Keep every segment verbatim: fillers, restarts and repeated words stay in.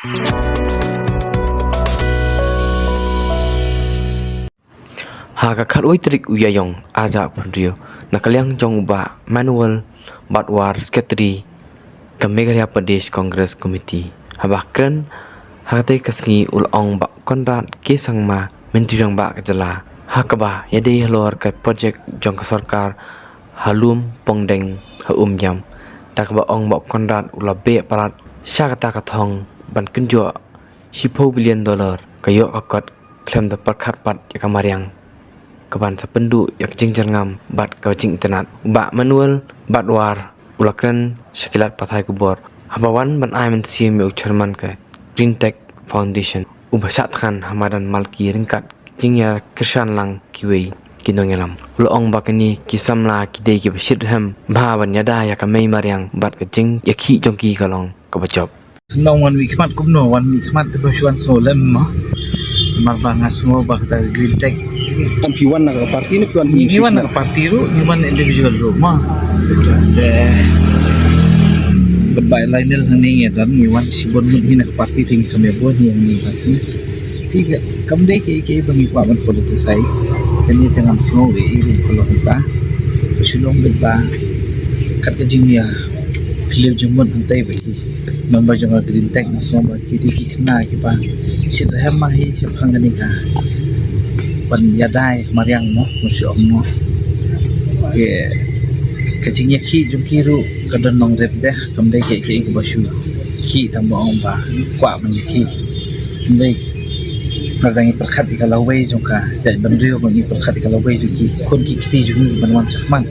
Ha ka khatwei tarik u Ïaïong ar hajar arphew hynriew, na ka liang jong u Bah Manuel Badwar, Secretary ka Meghalaya Pradesh Congress Committee, haba kren ha katei ka sngi u la ong Bah Conrad K Sangma, Myntri Rangbah ka jylla, ha kaba ïadei halor ka project jong ka sorkar ha Lum Pongdeng ha Umiam, da kaba ong Bah Conrad u la beh palat sha kata ka thong ban kynjoh shiphew billion dollar, ka ïoh ka kot khlem da pyrkhat pat ïa ka mariang, kaban sa pynduh ïa ka jingjyrngam bad ka jingitynnad. U Bah Manuel Badwar u la kren sha ki lad pathai khubor haba wan ban ai mynsiem ïa u chairman ka Green Tech Foundation, u Bah Shah Than, ha madan Malki ryngkat ka jingïakyrshan lang kiwei ki nongïalam. U la ong ba kine ki samla ki dei kiba shitrhem bha ban ïada ïa ka mei mariang bad ka jingïakhih jong ki ka long kaba jop. Nong wan mih khmat kumno, wan mih khmat te ba shu wan sngewlem ma. Namar ba nga sngew ba kata ka Green Tech. Phi wan na ka party ne phi wan? Ngi wan na ka party ruh, ngi wan individual ruh ma. Te bad Bah Lionel hangne ngi don, ngi wan shibun mut hi na ka party te ngi kam ïa bun hi hangne ba shisien. Te kam dei kaei kaei ba ngi kwah ban politicize. Kane te ngam sngew ei ei ruh ka long kumta. Ka shu long beit ba kat ka jingïa phylliew jingmut hangtei ba ki member jong ka Green Tech, nga sngew ba ki dei ki khynnah kiba shitrhem ma hi shaphang kane ka ban ïada ïa ka mariang mo, mo shu ong mo. Ka, ka jingïakhih jong ki ruh ka don nongrep te, kam dei kaei kaei kaba shu khih tang ba ong ba kwah ban ïakhih. Kam dei, lada ngi pyrkhat ïa ka lawei jong ka jaitbynriew, ba ngi pyrkhat ïa ka lawei jong ki khun ki kti jong ngi ban wan shakhmat.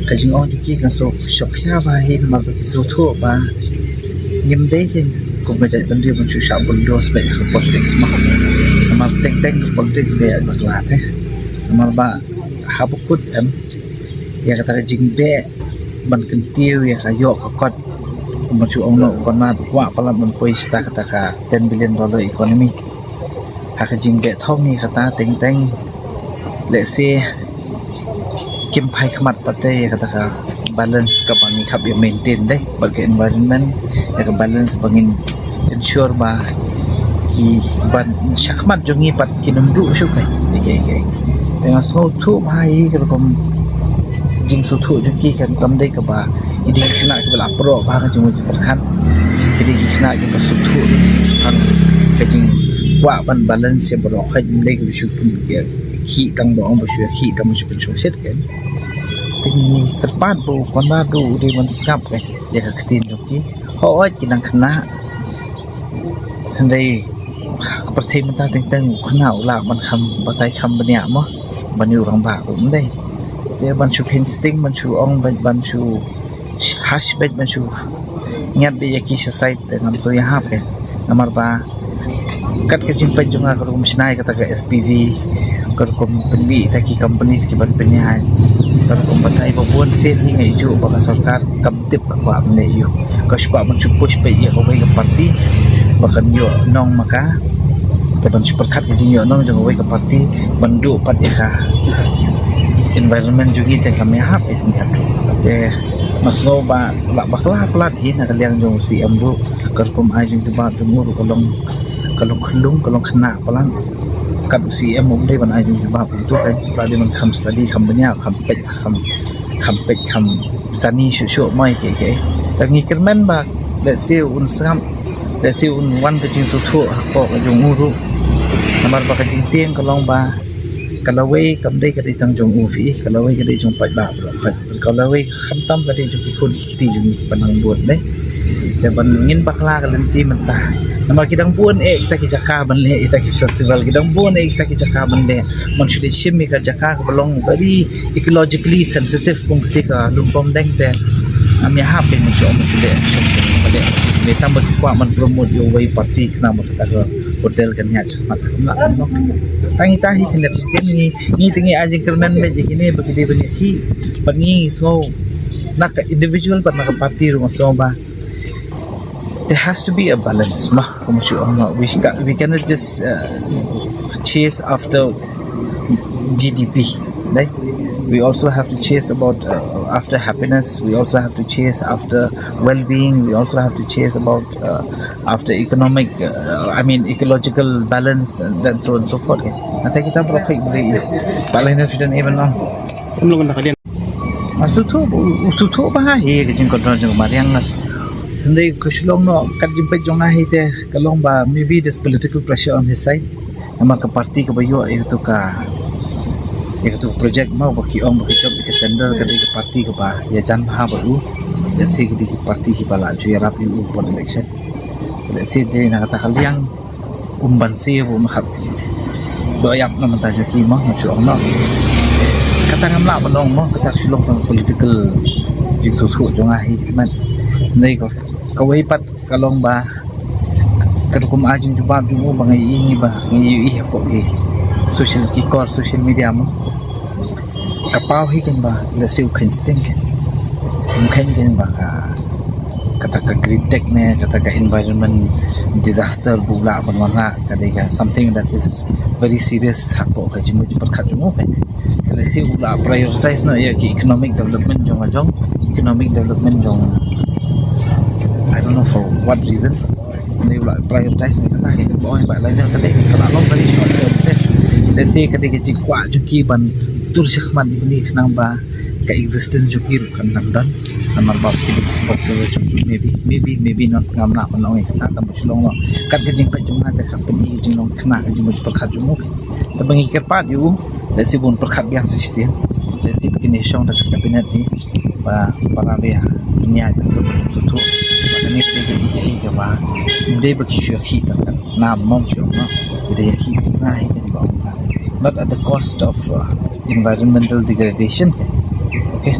Ka jingong jong ki kan shu shoh khia bha hi namar ba ki sngewthuh ba ngim dei ki kum ka jaitbynriew ban shu shah bulldoze beit ha ka politics ma. Namar teng teng ka politics ka ïaid bakla te. Namar ba haba kut em ïa kata ka jingbeh ban kyntiew ïa ka ïoh ka kot, ban shu ong noh u Conrad u kwah palat ban poi sha kata ka ten billion dollar economy. Ha ka jingbeh thong ïa kata teng teng, let's say, kim phai khmat pat te ïa kata ka balance kaba ngi hap ïa maintain dei bad ka environment, ïa ka balance ba ngin ensure ba ki ban shakhmat jong ngi pat kin ym duh shuh kai. Ïa kaei kaei. Te nga sngewthuh bha ïa ka rukom jingsngewthuh jong ki, kan kam dei kaba ki dei ki khynnah kiba la pyrshah bha ka jingmut jingpyrkhat. Ki dei ki khynnah kiba sngewthuh shaphang ka jingkwah ban balance ïa baroh, kam dei kiba shu kum ki khih tang ba ong ba shu khih tang ba shu pynshong shet kan. Te ngi kyrpad ba u Conrad u dei ban sngap kan ïa ka ktien jong ki. Hooid ki dang khynnah, hynrei ha ka pyrthei mynta teng teng u khynnah u lah ban kham batai kham bniah mo, ban ïoh rangbah ruh ym dei. Te ban shu pynstieng, ban shu ong, ban, ban shu hash beit, ban shu ngat beit ïa ki sha side te ngam shu ïahap eh. Namar ba kat ka jingpeit jong nga ka rukom shna ïa kata ka S P V, ka rukom pynbeit ïa kita ki companies ki ban pynïaid, ka rukom batai ba bun sien hi nga ïohi ba ka sorkar kam tip ka kwah ban leh ïa u. Ka shu kwah ban shu push beit ïa kawei ka party ba kan ïoh nong ma ka. Te ban shu pyrkhat ka jingïoh nong jong kawei ka party ban duh pat ïa ka environment jong ngi te kam ïahap eh, kam ïahap. Te nga sngew ba lah bakla palat hi na ka liang jong u C M ruh, ka rukom ai jong u jubab jong u ruh ka long, ka long khyllung, ka long khynnah palat. Kat u C M um dei ban ai jong u jubab ruh tu kan, lah dei ban kham study, kham bniah, kham peit, kham, kham peit, kham sani shuh shuh mai kaei kaei. Te ngi kyrmen ba let's say un sngap, let's say un wan ka jingsngewthuh ha ka jong u ruh. Namar ba ka jingtieng ka long ba ka lawei kam dei ka dei tang jong u phi, ka lawei ka dei jong paidbah baroh. Ka lawei khamtam ka dei jong ki khun ki kti jong ngi ba nang bun dei. Te ban ngin bakla ka lynti mynta. Namar ki dang bun eh kita ki jaka ban leh kita ki festival, ki dang bun eh kita ki jaka ban leh. Man shu leh shim ïa ka jaka kaba long very ecologically sensitive kum kata ka Lum Pongdeng te. Ngam ïahap eh man shu, man shu leh shim shim ba leh. Leh tang ba ki kwah ban promote ïa uwei u party khnang ba kata ka hotel kan ïaid shakhmat, kam lah ban long. Tang ita hi kane ka ktien ngi, ngi te ngi ai jingkyrmen beit ïa kine ba ki dei ban ïakhih. Bad ngi sngew na ka individual bad na ka party ruh nga sngew ba there has to be a balance, ma, kumba shu ong, ma. We ca-, we cannot just, uh, chase after G D P, right? We also have to chase about, uh, After happiness, we also have to chase after well-being. We also have to chase about uh, after economic, uh, I mean, ecological balance, and then so on and so forth. Nga ta kita ba phi bri. Ba lai na fidan even long. Em long na kalian. Nga shu thuh, u shu thuh ba hi ka jingkontrol jong mariang nga. Hynrei ka Shillong noh, kat jingpeit jong nga hi te ka long ba maybe there's political pressure on his side. Namar ka parti kaba ïoh ïa katu ka, ïa katu ka project mo, ba ki ong ba ki jop ïa ka tender, ka dei ka parti kaba ïajan bha bad u. Lehse ka dei ka parti kiba lah ju ïarap ïa u bad election. Lehse dei na kata ka liang um banse ba um khap doh ïap na mynta jong ki mo, nga shu ong noh. Kata ngam lah ban ong mo, kata ka Shillong tang political jingsngewsih jong nga hi, man. Hynrei ka, kawei pat ka long ba ka rukom ai jingjubab jong u ba nga ïohi, ba nga ïohi hapoh ki social, ki kor social media mo. Ka paw hi kan ba lehse u kheiñ sting kan. Um kheiñ kan ba ka, kata ka green tech ne, kata ka environment disaster ba u lah ban wanrah, ka dei ka something that is very serious hapoh ka jingmut jingpyrkhat jong u kan. Lehse u lah prioritize noh ïa ki economic development jong, jong economic development jong, I don't know for what reason. Hynrei u lah prioritize noh ïa kata, hynrei ba ong ba lai na kata ka lah long very short term te. Lehse ka dei ka jingkwah jong ki ban tur shakhmat ïa kane khnang ba ka existence jong ki ruh kan nang don. Namar ba ki dei ki sponsor jong ki, maybe, maybe, maybe not, ngam lah ban ong ïa kata, tang ba shu long noh. Kat ka jingpeit jong nga te ka pyni ka jinglong khynnah ka jingmut jingpyrkhat jong u. Te ba ngi kyrpad ïa u, lehse bun pyrkhat biang sa shisien. Lehse ba kin ïashong da ka cabinet hi ba para bia nia da ka bun sutu. Ba kane ka dei ka ïa ka ïa ka ba ym dei ba ki shu ïakhih tang ka nam mong shu ong, ba dei ïakhih tang ka hi kan ba ong ka. Not at the cost of uh, environmental degradation. Okay.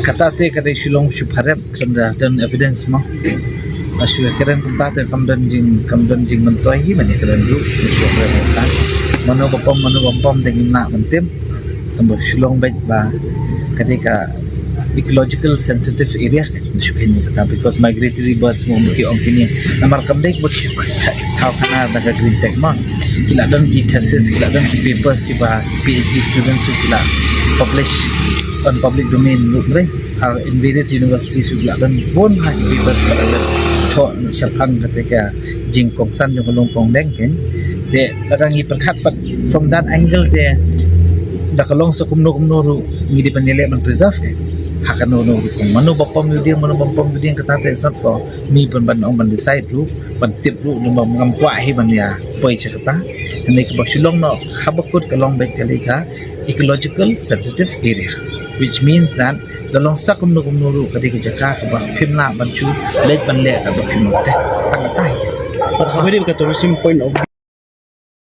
Kata te ka dei shu long shu pharep, khlem da don evidence mo. Ba shu kren kumta te kam don jing, kam don jingmyntoi hi, mane ka don ruh shu pharep kumta. Mano ba pom, mano ba pom te ngim lah ban tip. Tang ba shu long beit ba ka dei ka ecological sensitive area, shu kheiñ ïa kata, because migratory birds mo ba ki ong kine. Namar kam dei ba ki shu thaw khana da ka green tech mo. Ki la don ki thesis, ki la don ki papers kiba PhD students ki la publish on public domain ruh, hynrei ha in various universities ki la don bun ha ki papers kiba la thoh shaphang kata ka jingkongsan jong ka Longkongdeng kan. Te lada ngi pyrkhat pat from that angle te, da ka long sa kumno kumno ruh ngi dei ban ïaleh ban preserve kan. Ha kano kano ruh, mano ba pom ïa u dieng, mano ba pom ïa u dieng, kata te it's not for me ban, ban ong, ban decide ruh, ban tip ruh, namar ngam kwah hi ban ïa poi sha kata. Hynrei kaba shu long noh, haba kut ka long beit ka dei ka ecological sensitive area, which means that da long sa kumno kumno ruh ka dei ka jaka kaba phim lah ban shu leit ban leh kaba phim lah te. Tang kata hi. But how many ka tourism point of